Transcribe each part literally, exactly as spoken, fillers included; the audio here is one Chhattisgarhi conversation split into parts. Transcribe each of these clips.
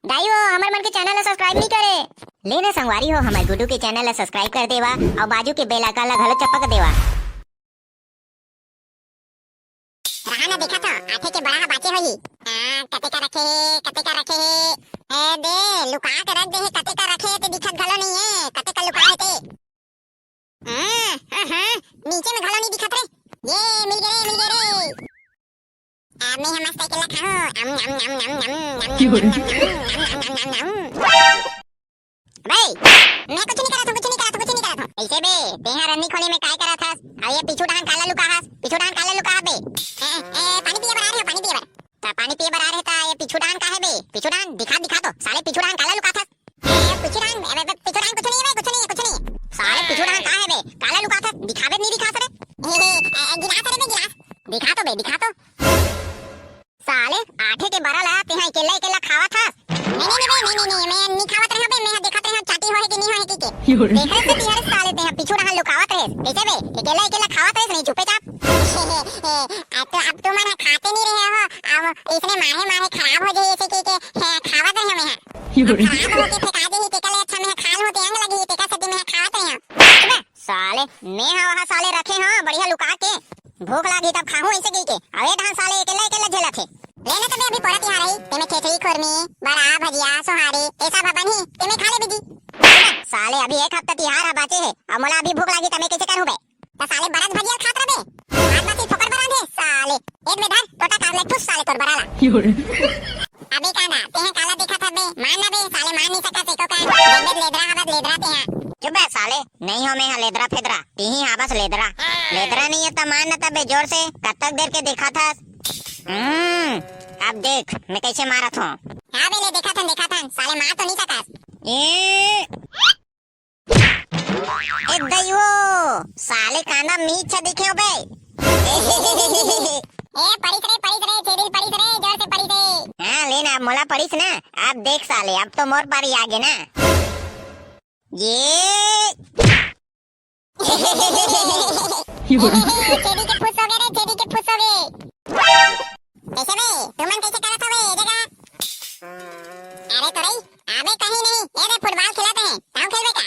दाई हो, हमर मन के channel ला subscribe नहीं करे। ले ना संगवारी हो, हमर गुड्डू के channel ला subscribe कर देवा अउ बाजू के bell icon ला घलो चपक देवा। रहा ना, देखत हो, आठे के बड़ा ह बाचे होही। हाँ, कते का रखे हे, कते का रखे हे। ए दे, लुका के रख दे हे, कते का रखे हे, ते दिखत घलो नहीं हे, कते का लुका हे ते। हाँ, हाँ, हाँ, नीचे में घलो नहीं दिखत रे। ये, मिल गे रे, मिल गे रे। अब मैं ह मस्त अकेला खाहूँ। अम, नम, नम, नम, नम, नम, नम, नम, नम, नम, नम, नम, नम। बे, मैं कुछ नहीं करत हूँ, कुछ नहीं करत हूँ, कुछ नहीं करत हूँ। ऐसे बे, तेहा रन्नी खोली में काय करत हस? अउ ये पीछू डाहन काला लुका हस? पीछू डाहन काला लुका हस बे? ए, ए, पानी पिए बर आ रहे हो, पानी पिए बर। ता पानी पिए बर आ रहे ता ये पीछू डाहन का है बे? पीछू डाहन दिखा, दिखा तो। साले पीछू डाहन काला लुका थस? ए, पीछू डाहन, अबे, अबे, पीछू डाहन कुछ नहीं है बे, कुछ नहीं है, कुछ नहीं है। साले पीछू डाहन का है बे? काला लुका थस? दिखाबे नहीं दिखा सरे। ए, ए, ए, गिलास अरे बे, गिलास। दिखा तो बे, दिखा तो। साले, आठे के बरा ला तेहा अकेला अकेला खावत हस? नहीं, नहीं, नहीं, नहीं, नहीं, नहीं, मैं नहीं खावत रहे बे, मैं देखत रहे चाटी होहे कि नहीं होहे कि के। देखत से तिहर साले तेहा पीछू डाहन लुकावत रहे। कैसे बे? अकेला अकेला खावत रहे नहीं चुपे चाप। आ, तो अब तुमन ह खाते नहीं रहे हो, अब इसने माहे माहे खराब हो जाए ऐसे के, के, हे, खावत रहे मैं। अब खराब हो के फेंका दे ही, तेकर ले अच्छा मैं खा लूं, ते अंग लगी, तेकर से मैं खावत रहे। साले, मैं हा वहाँ साले रखे हाँ, बढ़िया लुका के। भूख लागी तब खाहूँ ऐसे कही के। अबे ढान साले अकेला अकेला झेलत हे। ले ना तबे अभी पोरा तिहार आई, तेमे खेचड़ी खुरमी, बड़ा, भजिया, सोहारी, ये सब ह बनही, तेमे खा ले बेटी। साले अभी एक हफ्ता तिहार ह बाचे हे, अब मोला अभी भूख लागी तब मैं कैसे करूँ बे? त साले बरत भजिया खात रबे, आज बासी फोकट बरात हे साले। एक बे धर, टोटा काट ले, ठुस साले तोर बरा ला। अबे कांदा, तेहे काला देखत हबे? मान ना बे, साले मान नहीं सकत एको का। देख बे लेदरा हवत लेदरा तेहा। चुप बे साले, नहीं हो मैं हा लेदरा फेदरा, तिही हा बस लेदरा। लेदरा नहीं है त मान ना तबे जोर से, कतक देर के देखत हस। हम्म, अब देख मैं कैसे मारत हूँ। हाँ बे ले देखत हन, देखत हन, साले मार तो नहीं सकस। ए, ए दइवो, साले कांदा मीठ छ दिखे बे। ए पड़िस रे, पड़िस रे, छेरी ल पड़िस रे, जोर से पड़िस रे। हाँ, ले ना, अब मोला पड़िस ना। अब देख साले, अब तो मोर पारी आगे ना। ये छेरी के फुस हो गे रे, छेरी के फुस हो गे। कैसे बे? तुमन कैसे करत हवे ए जगह? अरे तोरई, अबे कहीं नहीं, ये रे फुटबॉल खेलत हे, ताऊ खेलबे का?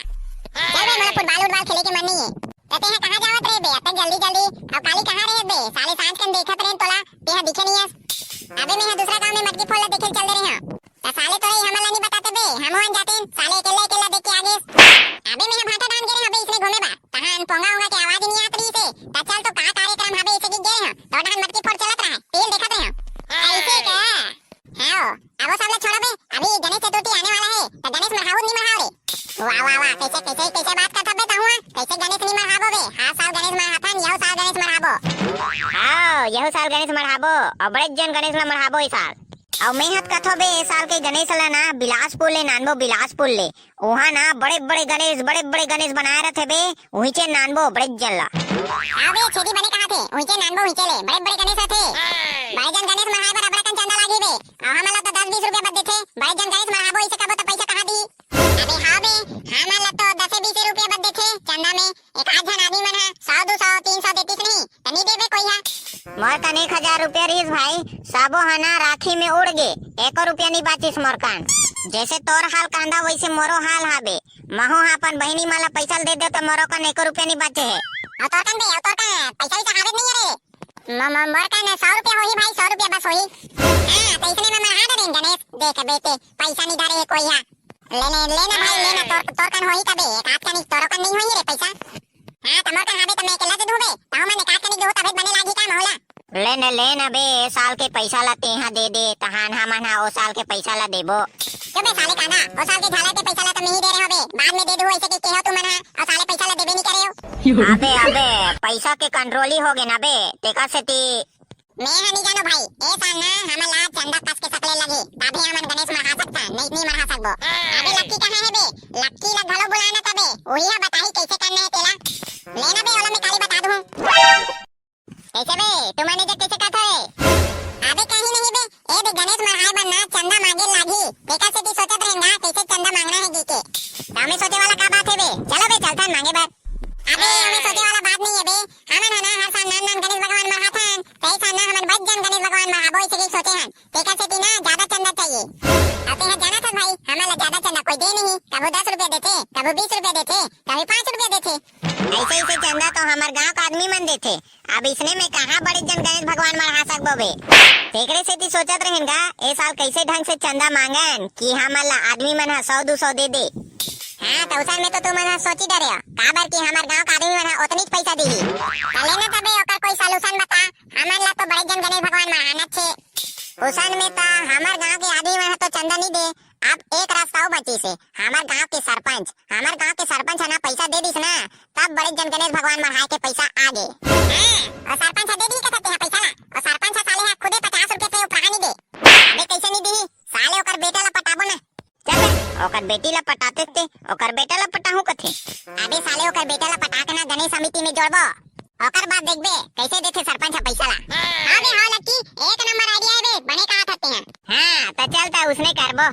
चल बे, मोला फुटबॉल उटबॉल खेले के मन नहीं है। त तेहा कहाँ जावत रहे बे, अतक जल्दी जल्दी? अब काली कहाँ रहे बे? साले सांझ कन देखत रहे तोला, तेहा दिखे नहीं हस। अबे मैं हा दूसरा गांव में मटकी फोड़ ला देखे चल दे रहे हां। त साले तोरे हमन ला नहीं बताते बे, हम वन जाते, साले अकेले अकेला देख के आ गेस। अबे मैं हा भाटा डान गे रहे अबे इसने घूमे बा। तहान पोंगा ओंगा के आवाज नहीं आत रही से। त चल तो का कार्यक्रम हबे इसे गिर गए हैं। तो डान मटकी फोड़ चलत रहा, तेल देखत रहे हैं। ऐसे का? हाँ, अब वो सब ला छोड़ो बे, अभी गणेश चतुर्थी आने वाला है, तो गणेश मढ़ाऊ नहीं मढ़ाओ रे। वाह, वाह, वाह, कैसे, कैसे, कैसे बात करत बे तहुआ? कैसे गणेश नहीं मढ़ाबो बे? हर साल गणेश मढ़ाथन, यहू साल गणेश मढ़ाबो। हाँ, यहू साल गणेश मढ़ाबो, अउ बड़े जन गणेश ला मढ़ाबो इस साल। अउ मैं हत कथो बे, ए साल के गणेश ला ना बिलासपुर ले नानबो, बिलासपुर ले। उहाँ ना बड़े-बड़े गणेश, बड़े-बड़े गणेश बनाए रथे बे, उहींचे नानबो बड़े जन ला। हाँ बे, छेदी बने कहा थे, उहींचे नानबो उहींचे ले, बड़े-बड़े गणेश रथे। बड़े जन गणेश मढ़ाए बर अबड़ा कन चंदा लागही बे। अउ हमन ला तो दस बीस रुपया बस देथे, बड़े जन गणेश मढ़ाबो इसे कबो तो पैसा कहाँ दी? अबे हाँ बे, हमन ला तो दसे बीसे रुपया बस देथे चंदा में। एक आध झन आदमी मन ह सौ, दू सौ, तीन सौ देतिस नहीं, त नहीं देबे कोई ह। मोर कन एक हजार रुपया रहिस भाई, सबो ह ना राखी में उड़ गे, एको रुपया नहीं बाचिस मोर कन। जैसे तोर हाल कांदा वैसे मोरो हाल हाबे। महू ह अपन बहिनी मन ला पैसा ल दे दे त मोरो कन एको रुपया नहीं बाचे हे। अउ तोर कन बे, अउ तोर कन पैसा वैसा हाबे नहीं रे? म-, म-, मोर कन सौ रुपया होही भाई, सौ रुपया बस होही। हाँ, त इसने में मढ़ा दे देन गणेश, देख बेटे, पैसा नहीं धरे हे कोई ह। ले, ले, ले ना भाई, ले ना, तोर, तोर कन होही तबे, एक आध कन तोरो कन नहीं होही रे पैसा। हाँ, त मोर कन हाबे त मैं अकेला दे दूँ बे, तहु मन एक आध कन देहू तबे बने लागही का मोला। ले न, ले न बे, ए साल के पैसा ला तेहा दे दे, तहान हमन हा ओ साल के पैसा ला देबो। चुप बे साले कांदा, ओ साल के झालर के पैसा ला त मैं ही दे रहे हो बे, बाद में दे दूँ ऐसे के केहो तुमन हा, अउ साले पैसा ला देबे नहीं करे हो। अबे, अबे, पैसा के कंट्रोल ही हो गे ना बे, तेकर सेती मैं ह नहीं जानो भाई, ए साल ना हमन ला चंदा कस के सकले लगे, तभे हमन गणेश मढ़ा सकथन, नहीं, नहीं मढ़ा सकबो। अबे लक्की कहाँ है बे? लक्की ला घलो बुलाना तबे, वही ह बताही कैसे करना है तेला। लेना बे, ओला मैं काली बता दूँ। कैसे बे? तुमन ए जग कैसे करत हवे? अबे कहीं नहीं बे, ए दे गणेश मढ़ाए बर ना चंदा मांगे लागही, तेकर सेती सोचत रहेन गा कैसे चंदा मांगना है जी के। त हमें सोचे वाला का बात है बे? चलो बे, चलथन मांगे बर। अबे, हमें सोचे वाला बात नहीं है बे, हमन ह ना हर साल नान नान गणेश भगवान मढ़ाथन, त ए साल ना हमन बड़ जन गणेश भगवान मढ़ाबो, ऐसे कही सोचे हन। तेकर सेती ना ज्यादा चंदा चाहिए। अब तेहा जानत हस भाई, हमन ला ज्यादा चंदा कोई दे नहीं, कभू दस रुपया देथे, कभू बीस रुपया देथे, कभी पाँच रुपया देथे। ऐसे ऐसे चंदा तो हमर गांव का आदमी मन देथे। अब इसने में कहाँ बड़े जन गणेश भगवान मढ़ा सकबो बे। तेकरे सेती सोचत रहेन गा, ए साल कैसे ढंग से चंदा मांगन कि हमन ला आदमी मन ह सौ दू सौ दे दे। हाँ, तो उसन में तो तुमन ह सोची डरे हो, काबर कि हमर गांव का आदमी मन ह ओतनीच पैसा दिही। त लेना तबे ओकर कोई solution बता, हमन ला तो बड़े जन गणेश भगवान मढ़ाना छे। उसन में त हमर गांव के आदमी मन ह तो चंदा नहीं दे। अब एक रास्ता अउ बचिस हे, हमर गांव के सरपंच, हमर गांव के सरपंच ह ना पैसा दे दिस ना, तब बड़े जन गणेश भगवान मढ़ाए के पैसा आ गे। हाँ, अउ सरपंच ह दे दी कथस तेहा पैसा ला, अउ सरपंच ह साले ह खुदे पचास रुपया पे उपराहा नहीं दे। अबे कैसे नहीं दिही? साले ओकर बेटा ला पटाबो ना। चल बे, ओकर बेटी ला पटाते ते, ओकर बेटा ला पटाहूं कथे। अबे साले ओकर बेटा ला पटा के ना गणेश समिति में जोड़बो। ओकर बाद देखबे, कैसे देथे सरपंच ह पैसा ला। हाँ बे, हाँ लक्की, एक नंबर idea है बे, बने कहा था तेहन। हाँ, त चल त उसने करबो।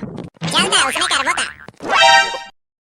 चल त उसने करबो त।